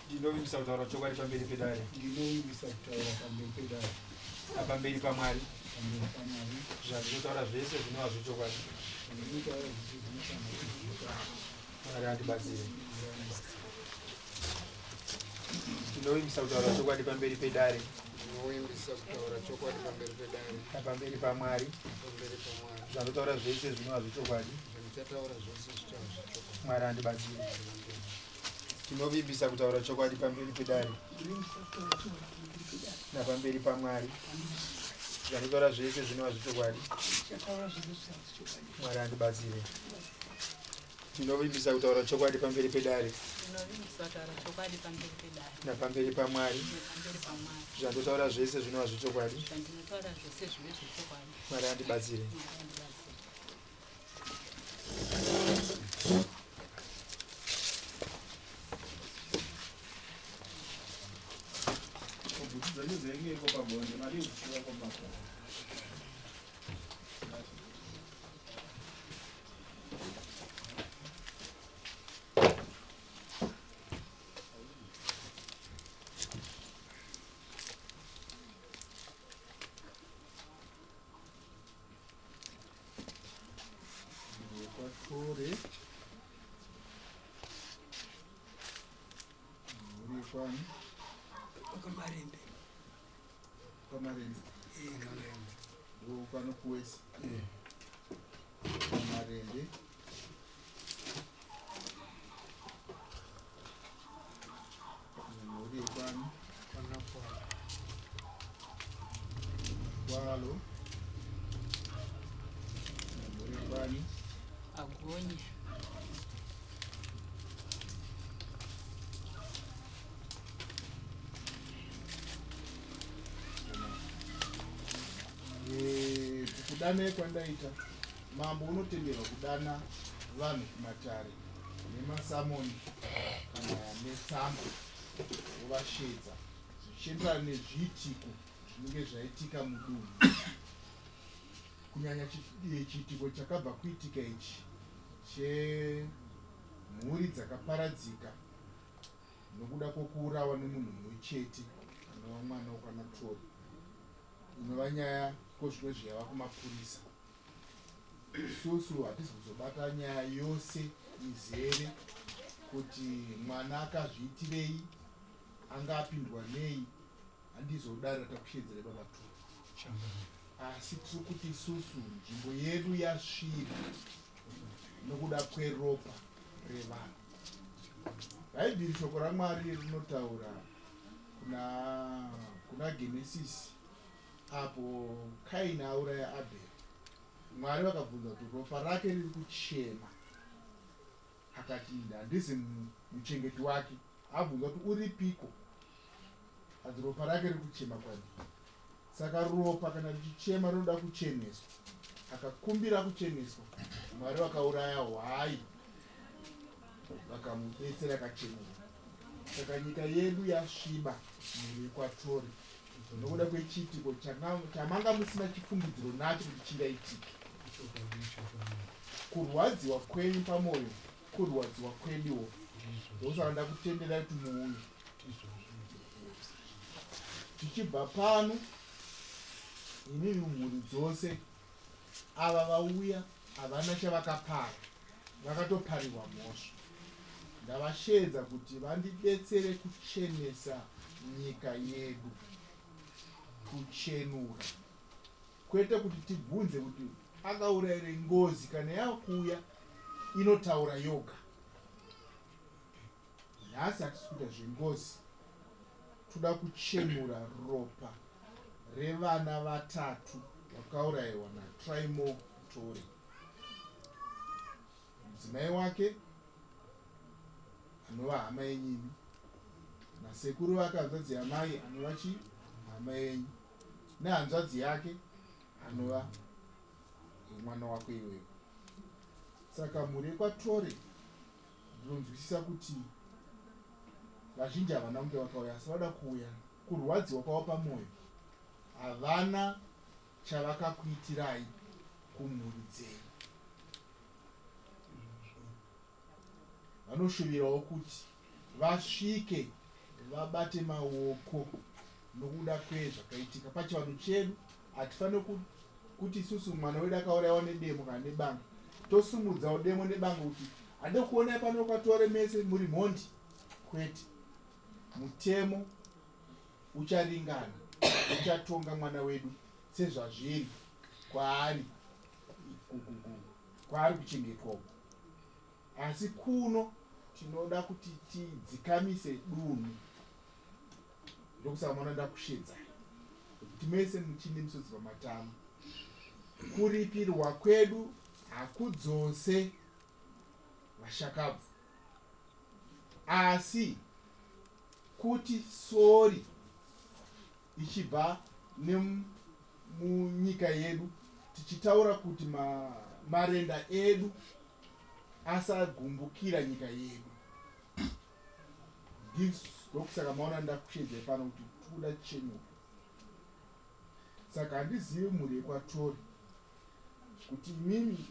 Ndinovimbisa kutaura chokwadi pamberi pedare. Ndinovimbisa kutaura pamberi pedare. Pamberi paMwari. Pamberi paMwari. Zvandinotaura zvese zvinova zvechokwadi. Zvandinotaura zvese zvinofanira kuzivikanwa. Mwari andibatsire. Ndinovimbisa kutaura chokwadi pamberi pedare. Ndinovimbisa kutaura chokwadi pamberi pedare. Pamberi paMwari. Pamberi paMwari. Zvandinotaura zvese zvinova zvechokwadi. Zvandichataura zvese zvichava zvechokwadi. Mwari andibatsire. Tinovimbisa kutaura chokwadi pamberi pedare napamberi paMwari. Zvandinotaura zvese zvinova zvechokwadi. Mwari andibatsire. Tinovimbisa kutaura chokwadi pamberi pedare napamberi paMwari. Zvandotaura zvese zvinova zvechokwadi. Mwari andibatsire. Kwatore mhuri yekwani Kwamarembe. Kwamarembe ndokwano kuwesi Kwamarembe mhuri yekwani Kwalo mhuri yekwani Agonye. Kudanai kwandaita mambo unotenderwa kudana vanhu kumatare nemasamoni kana netsamba wovashedza zvichienderana nezviitiko zvinenge zvaitika mudunhu kunyanya chiitiko chakabva kuitika ichi chemhuri dzakaparadzika nokuda kwokuurawa nemunhu mumwe chete anova mwana wokwaNatori inova nyaya ko zvino zviyava kumapurisa Isusu hatisi kuzobata nyaya yose izere kuti mwana akazviitirei, anga apindwa nei, handizodaro takushedzera baba two. Asi tiri kuti isusu nzvimbo yedu yasviba nokuda kweropa revanhu. Bhaibheri shoko raMwari rinotaura kuna kuna Genesisi Apo Kaini auraya Abheri, Mwari vakabvunza kuti ropa rake riri kuchema. Akati, Handizi muchengeti wake. Abvunza kuti uripiko? Ati ropa rake riri kuchema kwandiri. Saka ropa kana richichema rinoda kucheneswa. Akakumbira kucheneswa, Mwari vakauraya hwai vakamubetsera akachenurwa. Saka nyika yedu yasviba mhuri yekwaTori. Nokuda kwechiitiko chamanga musina chifungidziro nacho kuti chingaitike. Kurwadziwa kwenyu pamoyo kurwadziwa kweduwo. Ndosaka ndakutenderai kuti muuye. Tichibva pano, imimi mhuri dzose ava vauya havana chavakapara, vakatoparirwa mhosva. Ndavasheedza kuti vandibetsere kuchenesa nyika yedu, kuchenura, kwete kuti tibvunze kuti akaurairei. Ngozi kana yakuuya inotaura yoga. Nhasi hatisi kuita zvengozi, toda kuchenura ropa revana vatatu. Wakaurayiwa naTrymore Tore. Mudzimai wake anova hama yenyimi nasekuru vake hanzvadzi yamai anova chi hama yenyu nehanzvadzi yake anova mwana wako iwewe. Saka mhuri yekwaTore ndinonzwisisa kuti vazhinji havana kunge vakauya asi vada kuuya kurwadziwa kwavo pamwoyo havana chavakakuitirai kumhuri dzenyu. Vanoshuvirawo kuti vasvike vabate maoko nokuda kwezvakaitika. Pachivanhu chedu hatifaniri kuti isusu mwana wedu akauraiwa nedemo kana nebanga tosumudzawo demo nebanga kuti hande kuonai pano kwatore mese muri mhondi. Kwete, mutemo ucharingana uchatonga mwana wedu sezvazviri kwaari kwaari kuchengetwa uko. Asi kuno tinoda kuti tidzikamise dunhu, ndokusaka maona ndakushedzai kuti mese muchine misodzi pamatama. Kuripirwa kwedu hakudzose vashakabvu, asi kuti sori ichibva nemunyika yedu tichitaura kuti marenda edu asagumbukira nyika yedu. Ndokusaka maona ndakushedzai pano kuti tikuda chenuka. Saka handizivi mhuri yekwaTore kuti imimi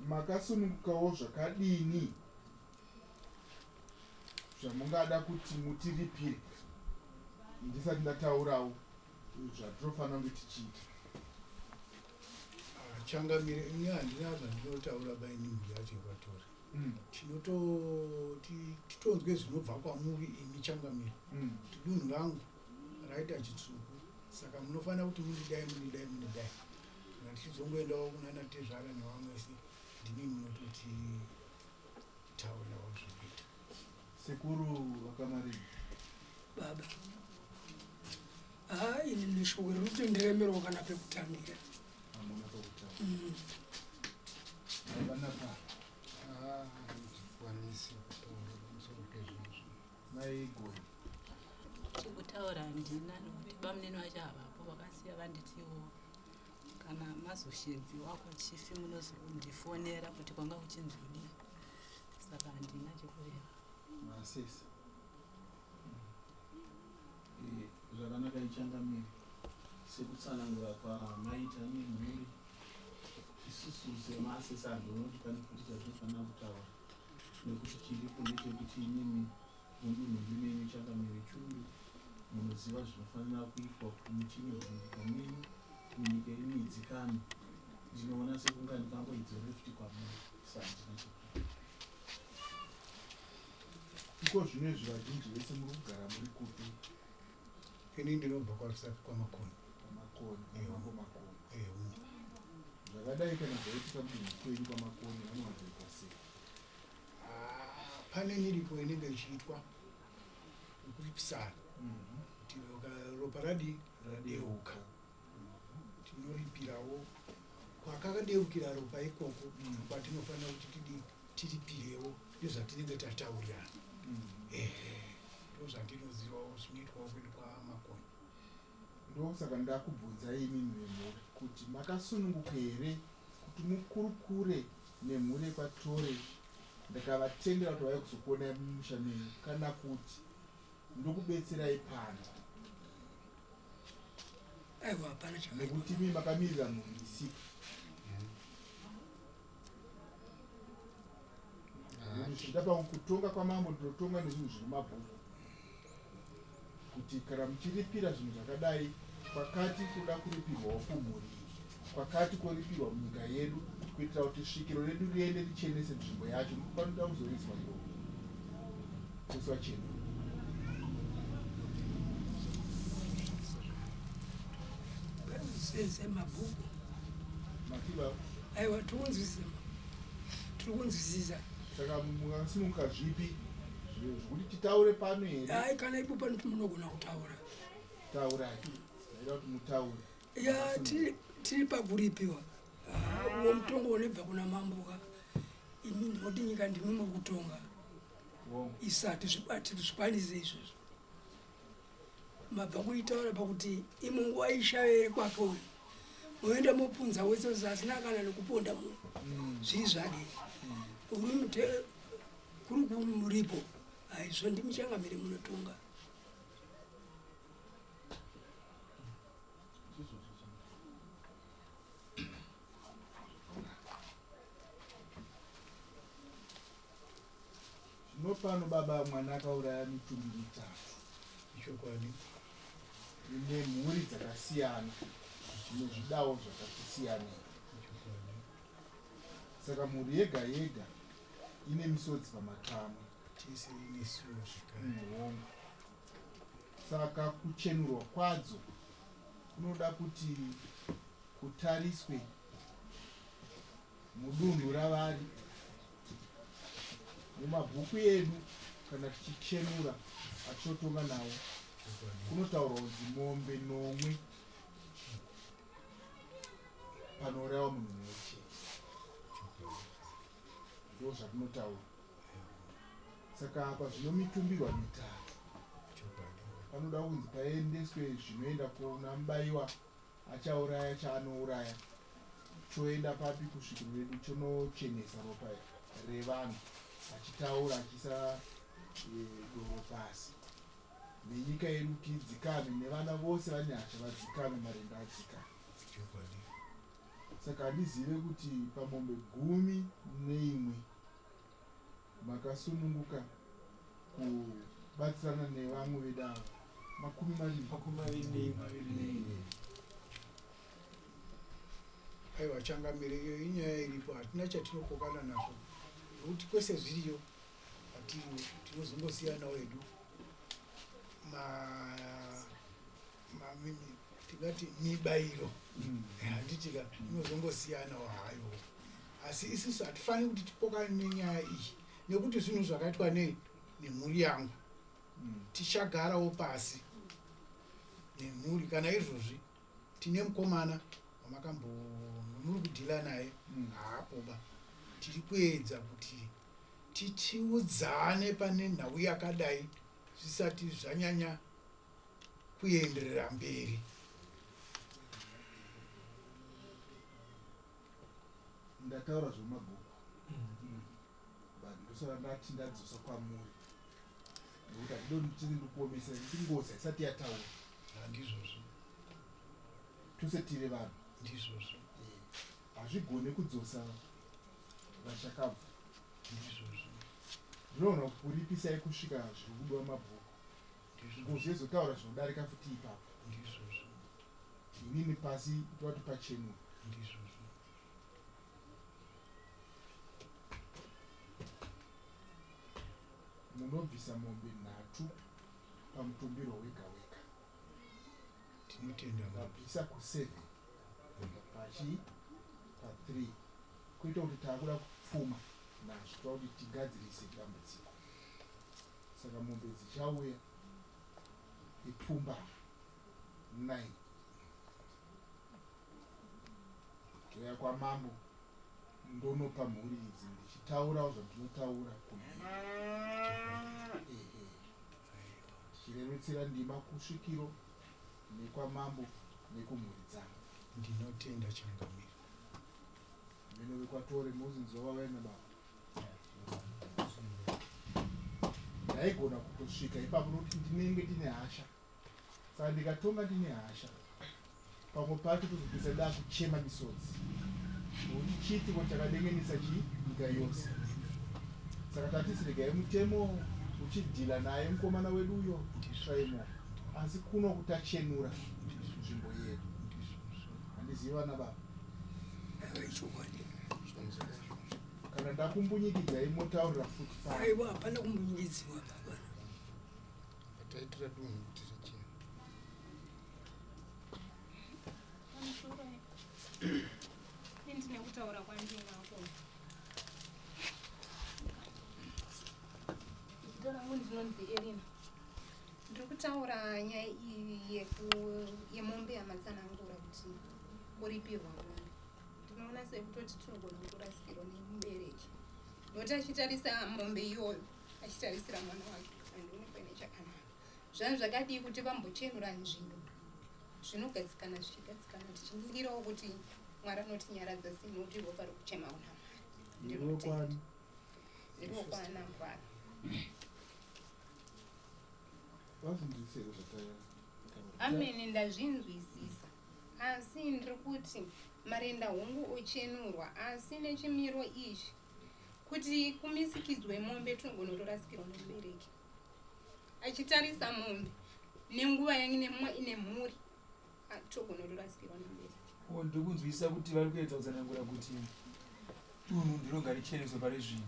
makasunungukawo zvakadini zvamungada kuti mutiripire ndisati ndataurawo zvatinofanira kunge tichiita. Changamire, ini handina zvandinotaura baini mhuri yacho yekwaTore. Tinototi titonzwe zvinobva kwamuri imi changamire kuti dunhu rangu raita chitsvuku, saka munofanira kuti mundidai mundidai mundidai. Kana tichizongoendawo kunana tezvara nevamwe se ndimi munototi taurirawo zvekuita. Sekuru vakaMarini. Baba, haa, ini neshoko riri kuti ndiremerwa kana pekutangira. Hamuna pekutanga. Baba Napa. Handikwanisi kutaura pamusoro pezvizvo. Mai Goni. Chekutaura handina nokuti bamunini vacho havapo, vakasiya vanditiwo kana mazoshedziwa kwachief munozondifonera kuti kwanga kuchinzi kudii, saka handina chekureva. Masesa. Zvakanaka ichangamire, sekutsanangura kwamaita nemhuri, isusu semaasesa handioni kuti pane futi chatinofanira kutaura, nekuti chiripo ndechekuti imimi mudunhu rimenyu changamire Chundu munoziva zvinofanira kuitwa kuti muchinurwe munyika menyu, munyika yenyu idzikame. Ndinoona sekunga ndikangoidzore futi kwamuri, sahandina chekuti. Iko zvino izvi vazhinji vese muri kugara muri kupi? Ini ndinobva kwaRusape kwaMakoni. KwaMakoni, kwamambo Makoni. Ehe. Zvakadai kana zvaitika mudunhu kwenyu kwaMakoni vanowanzoita sei? Ah, pane miripo inenge ichiitwa yekuripisana kuti ropa radi radeuka, tinoripirawo kwakakadeukira ropa ikoko kwatinofanira kuti tidi tiripirewo nezvatinenge tataurirana. Ehe, ndozvandinozivawo zvinoitwawo kwedu kwaMakoni. Ndosaka ndakubvunzai imimi vemhuri kuti makasununguka here kuti mukurukure nemhuri yekwaTore, ndakavatendera kuti vauye kuzokuonai mumusha menyu, kana kuti ndokubetserai pano? Aiwa, hapana chakaipa. Nekuti imi makamirira mhuri isipo. Nekuti zvichida pakutonga kwamambo, ndinotonga nezvinhu zviri mabhuku kuti kana muchiripira zvinhu zvakadai, kwakati kuda kuripirwawo kumhuri iyi, kwakati kworipirwa munyika yedu, kuitira kuti svikiro redu riende richenese nzvimbo yacho, nekuti panoda kuzoiswa iro kuiswa cheno. Semabhuku. Matiba. Aiwa, tiri kunzwisisa, tiri kunzwisisa. Saka mukasununguka zvipi zvekuti titaure pano here? Hai, kana ipo pano munogona kutaura. Taurai, ndaida kuti mutaure. Ya, Tiri pakuripiwa uwo mutongo unobva kuna mambo ka imi ndinoti nyika ndimi muri kutonga isati zvikwanise izvozvo mabva kuitaura pakuti imwe nguva ishave iri kwake uyu moenda mopunza wese wese asina kana nekuponda munhu mm. zvii zvake uri kuri kumuripo haizvo ndimi changamire munotonga Zvino pano baba mwana akauraya mitumbi mitatu. Ichokwadi. Ine mhuri dzakasiyana zvine zvidawo zvakati siyanei. Ichokwadi. Saka mhuri yega yega ine misodzi pamatama. Tese ine suo zvekare. Hongu. Saka kuchenurwa kwadzo kunoda kuti kutariswe mudunhu ravari. Mumabhuku edu kana tichichenura atinotonga nawo kunotaurwa kunzi mombe nomwe panourayiwa munhu mumwe chete. Ndozvatinotaura. Saka apa zvino mitumbirwa mitatu. Panoda kunzi paendeswe zvinoenda kuna Mubaiwa achauraya chaanouraya choenda papi kusvikiro redu chonochenesa ropa revanhu achitaura achiisa e, doro pasi nenyika yedu kuti idzikame nevana vose vane hasha vadzikame marenga adzikame saka handizive kuti pamombe gumi neimwe makasununguka kubatsirana nevamwe vedu ava makumi maviri makumi maviri neimwe aiwa changamire iyo inyaya iripo hatina chatinopokana nazvo nokuti kwese zviriyo hatiriwo tinozongosiyanawo hedu tingati mibairo mm. handitika inozongosiyanawo hayo asi isusu hatifaniri kuti tipokane nenyaya iyi nekuti zvinhu zvakaitwa nei nemhuri yangu mm. tichagarawo pasi nemhuri kana izvozvi tine mukomana wamakambo muri kudhila naye mm. haapoba tiri kuedza kuti titiudzane pane nhau yakadai zvisati zvanyanya kuenderera mberi. Ndataura zvemabhuku but ndosara ndati ndadzosa kwamuri nekuti handidoni kuti ndikuomesera nekuti ngozi haisati yataura. Handizvozvo. Tose tiri vanhu. Ndizvozvo. Eh, hazvigone kudzosa vachakabvu. Ndizvozvo. Ndinoona kuripisai kusvika zviri kudiwa mabhuku. Ngozi yozotaura zvinodarika futi ipapo. Ndizvozvo. Inini pasi toti pachenura. Ndizvozvo. Munobvisa mombe nhatu pamutumbirwa wega wega. Tinotenda. Ndabvisa ku7 pachi pa3 kuita kuti takuda kupfuma nazvo toda kuti tigadzirise dambudziko. Saka mombe dzichauya ipfumbamwe 9 ndouya kwamambo ndonopa mhuri idzi ndichitaurawo zvandinotaura kumhuri ehe tichirerutsira ndima kusvikiro nekwamambo nekumhuri dzangu. Ndinotenda changamire. Mheno vekwatore mozinzwa vavaina baba. Ndaigona kutosvika ipapo nokuti ndinenge ndine hasha saka ndikatonga ndine hasha pamwe pacho tozopedzisa ndakuchema misodzi nokuti chiitiko chakadengenesa chii nyika yose saka tatisi regai mutemo uchidhila naye mukomana wedu uyo Trymore asi kuno kutachenura nzvimbo yedu handizivi vana baba Chokwadi. Kana ndakumbunyikidzai motaurira futi pano. Aiwa hapana kumbunyikidziwa baba. Taitira dunhu kuti richene. Pamusoro ini ndine kutaura kwandinako. Zita rangu ndinonzi Erina. Ndiri kutaura nyaya iyi yemombe yamatsanangura kuti Kuripirwa mombe ndinoona sekutoti tinogona kutorasikirwa nemubereki nokuti achitarisa mombe iyoyo achitarisira mwana wake handioni paine chakanaka. Zvanhu zvakadii kuti vambochenura nzvimbo zvinogadzikana zvichigadzikana tichimirirawo kuti Mwari anotinyaradza sei nokuti ropa rikuchema kuna Mwari. Ndinotenda. Ndinokwana ngwara. Ameni ndazvinzwisisa asi ndiri kuti marenda hongu ochenurwa asi nechimiro ichi kuti kumisikidzwe mombe tinogona kutorasikirwa nomubereki achitarisa mombe nenguva yange ine mhuri togona kutorasikirwa nemubereki. Ko ndiri kunzwisisa kuti vari kuedza kutsanangura kuti dunhu ndiro ngaricheneswe pari zvino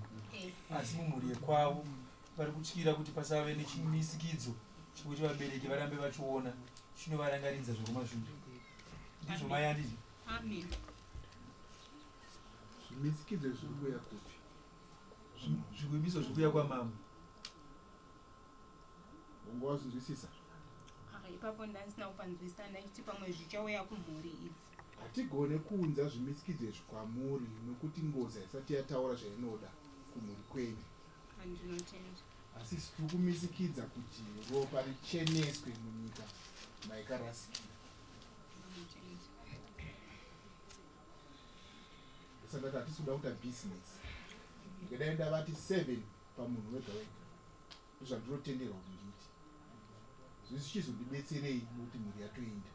asi mumhuri yekwavo vari kutyira kuti pasave nechimisikidzo chekuti vabereki varambe vachiona chinovarangaridza zvekumashure. Ndizvo mai handiti? Amen. Zvimisikidzo zviri kuuya kupi? Zvikuimiso zviri kuuya kwamambo. Wanga wazvinzwisisa? Ah, ipapo ndandisina kupanzwisisa ndachiti pamwe zvichauya kumhuri idzi. Hatigone kuunza zvimisikidzo izvi kwamuri nokuti ngozi haisati yataura zvainoda kumhuri kwenyu. Andinotenda. Asi isu tiri kumisikidza kuti ropa richeneswe munyika maikarasikira. Ndinotenda. Saka ndati hatisi kuda kuita business. Ndikadai ndavati 7 pamunhu wega wega. Ndozvandinotenderwa kuti ndiite. Zvichizondibetserei nokuti mhuri yatoenda.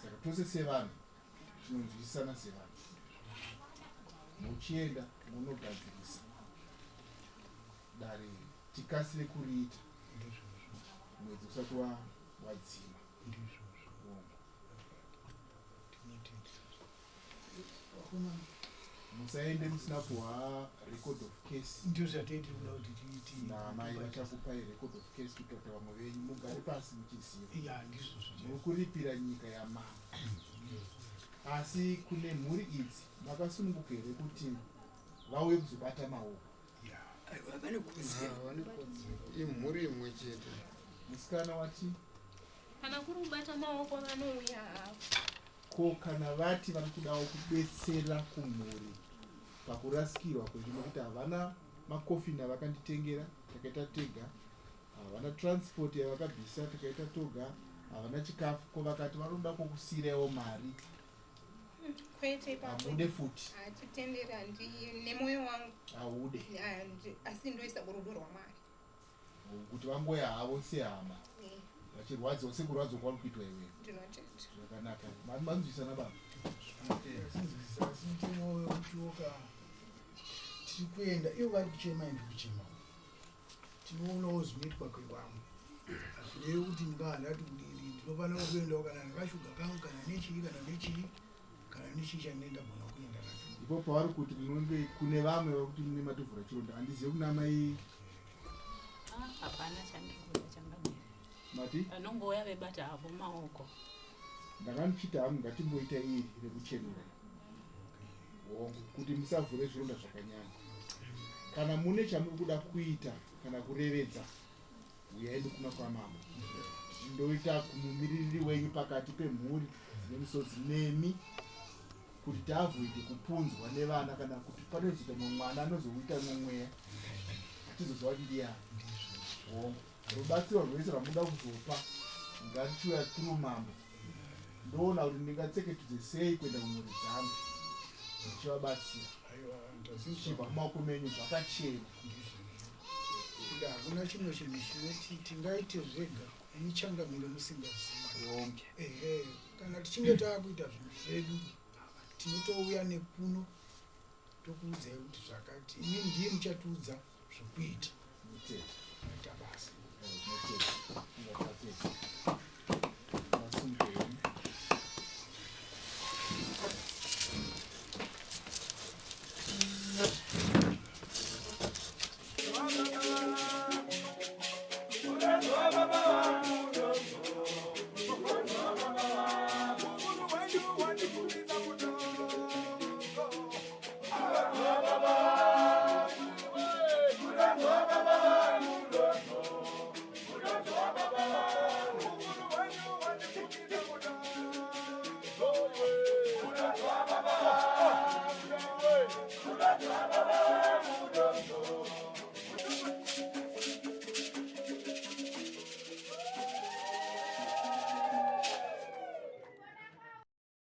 Saka tose sevanhu tinonzwisisana sevanhu. Muchienda munogadzirisa dare iri tikasire kuriita mwedzi usati wadzima. Musaende musina kuha record of case. Ndizvo zvatei tiri kuda kuti tiiti. Namai vachakupai record of case kuitira kuti vamwe venyu mugare pasi muchiziva. Ya, ndizvo zvo. Muri kuripira nyika yamambo. Asi kune mhuri idzi makasununguka here kuti vauye kuzobata maoko? Aiwa, vane kodzero. Ah, vane kodzero. Imhuri imwe chete. Musikana wati? Kana kuri kubata maoko vanouya havo. Ko kana vati vari kudawo kubetsera kumhuri pakurasikirwa kwedu nokuti havana makofini avakanditengera takaita tega, havana transport yavakabvisa takaita toga, havana chikafu ko vakati vanoda kokusiiraiwo mari Kwete ipapo. Hamude futi. Hatitenderi handi nemoyo wangu. Haude. Asi ndoisa kurudo rwaMwari. Kuti vangoya havo sehama. Vachirwadziwa sekurwadziwa kwauri kuitwa iwewe. Ndinotenda. Zvakanaka. Manzwisana baba. Tinzwisisa asi mutemo wekutiwoka tiri kuenda ivo vari kuchema indi kuchema. Tinoonawo zvinoitwa kwevamwe. Hazvirevi kuti ndingahanda kuti kudini ndinofanira kuendawo kana nekashuga kangu kana nechii kana nechii kana nechii chandinenge ndagona kuenda nacho. Ipo pavari kuti munonge kune vamwe vari kuti mune matovhura chironda handizive kuna mai Ah, hapana chandiri kuda changamire. Mati? Vanongouya vebata havo maoko. Ndanga ndichiti hangu ngatimboita iri rekuchenura. Hongu, kuti musavhure zvironda zvakanyanya. Kana mune chamuri kuda kuita kana kurevedza, huyai nokuna kwamambo. Ndoita kumumiririri wenyu pakati pemhuri dzine misodzi nemi kuti tiavoide kupunzwa nevana kana kuti panozoita mumwe mwana anozouita mumwe mweya hatizoziva kuti ndiyani. Hongu, rubatsiro rwese rwamunoda kuzopa ngatichiuya through mambo. Ndoona kuti ndingatseketudze sei kuenda kumhuri dzangu ndichivabatsira. Zvichibva mumaoko menyu zvakachena. Kuda hakuna chimwe chinhu chinoti tingaite zvega imi changamire musingazivi. Hongu. Ehe, kana tichinge taakuita zvinhu zvedu tinotouya nekuno tokuudzai kuti zvakati, imi ndiye muchatiudza zvokuita. Ndinotenda. Maita basa. Ndinotenda. Ndinotenda.